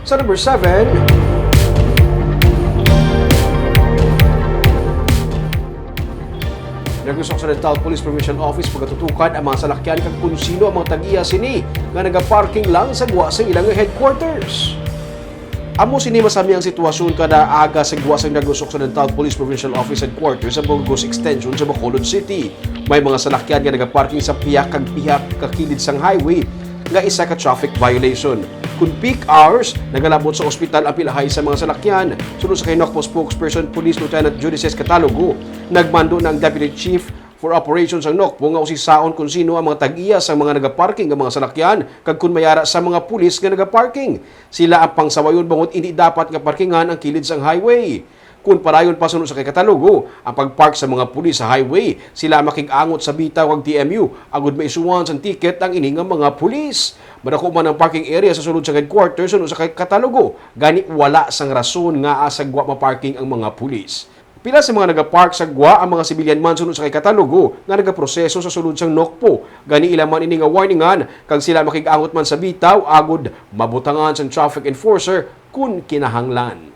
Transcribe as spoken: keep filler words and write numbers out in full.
Sa number seven, Negros Occidental Police Provincial Office pagatutukan ang mga salakyan kag kung sino ang mga tag-iya sini nga nagaparking lang sa gwa sa ilang headquarters. Amo sini masami ang sitwasyon kada aga sa gwa sa Negros Occidental Police Provincial Office Headquarters sa Burgos Extension sa Bacolod City. May mga salakyan nga nagaparking sa pihak kag pihak kakilid sang highway nga isa ka traffic violation. Kung peak hours, nagalabot sa ospital ang pilahay sa mga salakyan. Suno sa kay NOCPO spokesperson Police Lieutenant Judices Catalogo, nagmando na ang Deputy Chief for Operations sang NOCPO nga usisaon kung sino ang mga tag-iya sang mga nagaparking nga mga salakyan kag kung may ara sa mga pulis nga nagaparking. Sila ang pangsawayon bangod indi dapat nga parkingan ang kilid sang highway. Kung padayon pa suno sa kay Catalogo ang pagpark sa mga pulis sa highway, sila ang makig-angot sa bitaw kag T M U agud maisuhan sang ticket ang ini nga mga pulis. Madako man ang parking area sa sulod sa headquarters suno sa kay Catalogo, gani wala sang rason nga sa gwa maparking ang mga pulis. Pila sa mga nagapark sa gwa ang mga sibilyan man suno sa kay Catalogo nga nagaproseso sa sulod sang NOCPO. Gani ila man ini nga warningan kag sila makig-angot man sa bitaw agud mabutangan sang traffic enforcer kun kinahanglan.